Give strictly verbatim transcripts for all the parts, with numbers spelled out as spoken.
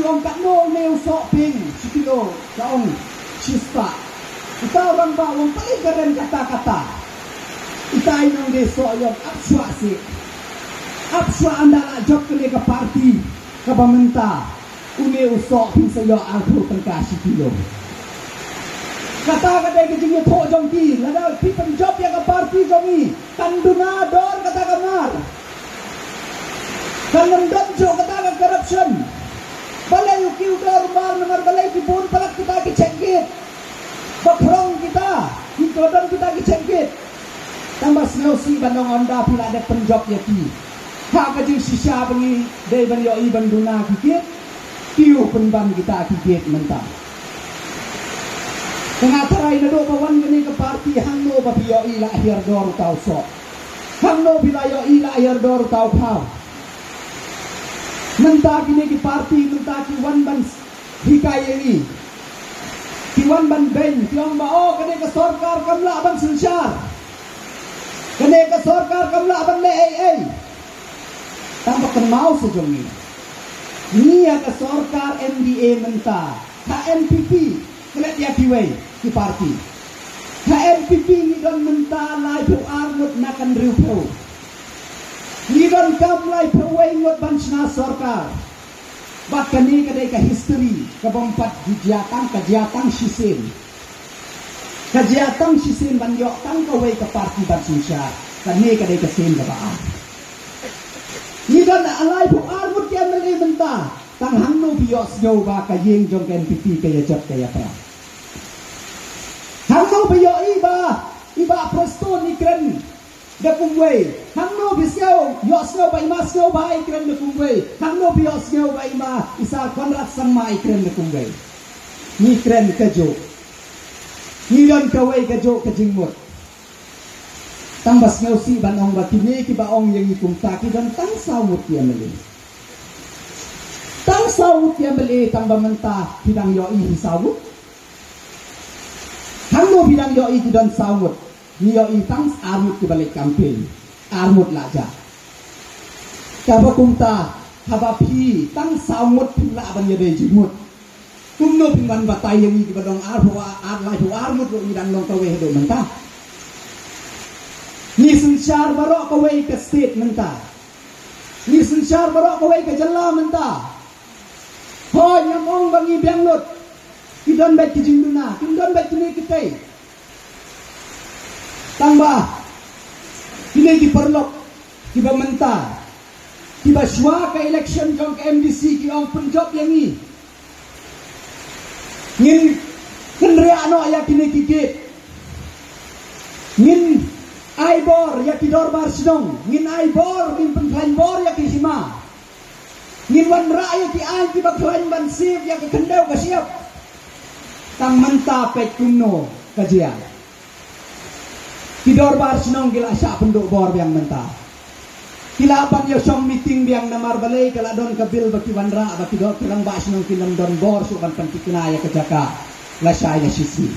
Ong katno ne u soh ping shi kilo, ka ong shispah. Uta u rangbah u ong pali karen kata kata. Ita i nong de soh ïong ap shuwa si. Ap shuwa ynda la jop kane ka parti kaba mynta. Une u soh phin sa ïoh arphew tyngka shi kilo. Kata ka dei ka jingïathuh jong ki, lada phi pynjop ïa ka parti jong i, kan duna dor kata ka mar. Kan ym don jong kata ka corruption. Balei u kiew dor mar namar balei ki bun palat kita ki check gate. Ba phrong kita, ki don kita ki check gate. Tang ba sngewsih ban ong ynda phi la dep pynjop ïa ki. Ha ka jingshisha ba ngi dei ban ïohi ban duna ki gate. Kiew pynban kita ki gate mynta. Tang nga tharai naduh ba wan kane ka parti hangno ba phi ïohi la hiar dor uta u soh. Hangno phi la ïohi la hiar dor uta u khaw. Mynta kine ki parti mynta ki wan ban hikai ïa ngi. Ki wan ban beiñ, ki ong ba, oh, kane ka sorkar kam lah ban synshar. Kane ka sorkar kam lah ban leh ei ei. Tang ba kynmaw sa jong ngi. Ngi ïa ka sorkar M D A mynta, ka N P P, klet ïa kiwei ki parti. Ka N P P ngi don mynta laiphew ar ngut na ka hynriewphew. Ngi don kam laiphew wei ngut ban shna sorkar. Bad kane ka dei ka history, ka bym pat ju jia tang, ka jia tang shisien. Ka jia tang shisien ban ïoh tang kawei ka parti ban synshar. Kane ka dei ka sien kaba ar. Ngi don laiphew ar ngut ki M L A mynta, tang hangno phi ïohsngew ba ka ïing jong ka N P P ka ïa jot ka ïa pra. Hangno phi ïohi ba i Bah Prestone i kren da kumwei. Hangno phi sngew, ïohsngew ba i Ma Sngewbha i kren da kumwei. Hangno phi ïohsngew ba i Ma, i Sir Conrad Sangma i kren da kumwei. Ngi kren kajuh. Ngi don kawei kajuh ka jingmut. Tang ba sngewsih ban ong ba kine kiba ong ïa ngi kumta ki don tang saw ngut ki M L A. Tang saw ngut ki M L A tang ba mynta phi dang ïohi hi saw ngut. Hangno phi dang ïohi ki don saw ngut. Ngi ïohi tang ar ngut kiba leit campaign. Ar ngut la jia. Kaba kumta, haba phi tang saw ngut phin lah ban ïadei jingmut. Kumno phin wan batai ïa ngi kiba dang arphew ar, laiphew ar ngut ruh ngi dang long kawei haduh mynta. Ngi synshar baroh kawei ka state mynta. Ngi synshar baroh kawei ka jylla mynta. Hooid, ngam ong ba ngi biang lut. Ki don beit ki jingduna, ki don beit kine kitei. Tang ba kine ki paralok kiba mynta, kiba shuwa ka election jong ka M D C ki ong pynjop ïa ngi. Ngin kynriah noh ïa kine ki gate. Ngin ai bor ïa ki dorbar shnong, ngin ai bor, ngin pynkhlaiñ bor ïa ki hima. Ngin wanrah ïa ki aiñ kiba khlaiñ ban siew ïa ka khyndew ka shyiap. Tang mynta peit kumno ka jia. Ki dorbar shnong ki la shah pynduh bor biang mynta. Ki la ban ïa shong meeting biang namar balei ka la don ka bill ba ki wanrah ba ki dor ki rangbah shnong kin ym don bor shuh ban pynthikna ïa ka jaka. La shai na shisngi.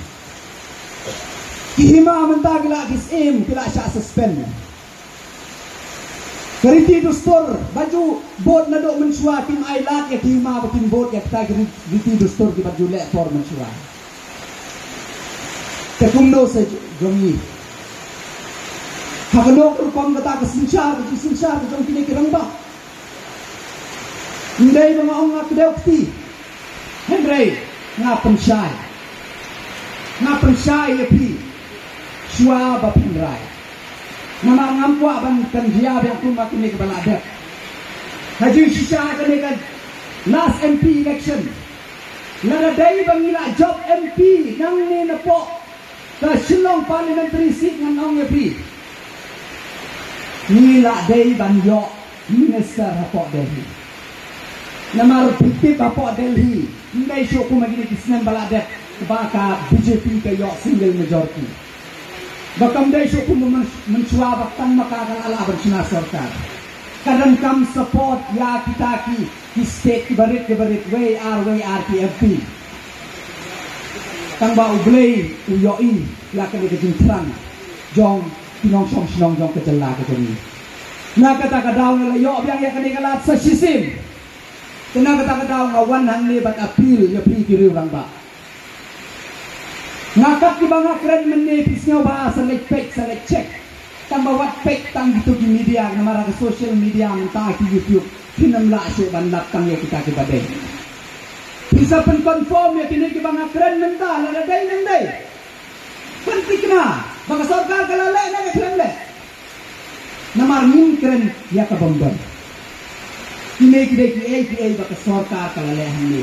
Ki hima mynta ki la ki syiem ki la shah suspend. Ka riti dustur ba ju bud naduh mynshuwa kim ai lad ïa ki hima ba kin bud ïa kita ki ri-, riti dustur kiba ju leh por mynshuwa. Te kumno sa jong ngi. Ha kano ka rukom kata ka synshar, ka jingsynshar ka jong kine ki rangbah. Ym dei ba nga ong nga kdew kti. Hynrei nga pynshai. Nga pynshai ïa phi. Shuwa ba phin rai. Namar ngam kwah ban pynjia biang kum ma kine kiba la dep. Ha jingshisha kane ka last M P election. Lada dei ba ngi la jop M P nangne na poh ka Shillong Parliamentary Seat ngan ong ïa phi. Ngi la dei ban ïoh minister hapoh Delhi. Namar phi tip hapoh Delhi ym dei shuh kum ha kine ki snem ba la dep ba ka B J P ka ïoh single majority. Ba kam dei shuh kum myn-, mynshuwa ba tang ma ka ka la lah ban shna sorkar. Ka donkam support ïa kita ki, ki state kiba rit kiba rit, wei ar wei ar ki M P. Tang ba U Blei u ïohi ïa kane ka jingthrang jong ki nongshong shnong jong ka jylla ka jong ngi. Na kata ka daw ngi la ïoh biang ïa kane ka lad sa shisien. Na kata ka daw nga wan hangne ban appeal ïa phi ki riew rangbah. Nga kat kiba nga kren mynne phi sngewbha sa leit peit sa leit check. Tang ba wat peit tang kito ki media namar ha ka social media mynta ki YouTube phin ym lah shuh ban lap tang ïa kita kiba dei. Phi sa pynconfirm ïa kine kiba nga kren mynta lada dei ne ym dei. Pynthikna ba ka sorkar ka la leh ne ka khlem leh. Namar ngim kren ïa ka bym don. Kine ki dei kiei kiei ba ka sorkar ka la leh hangne.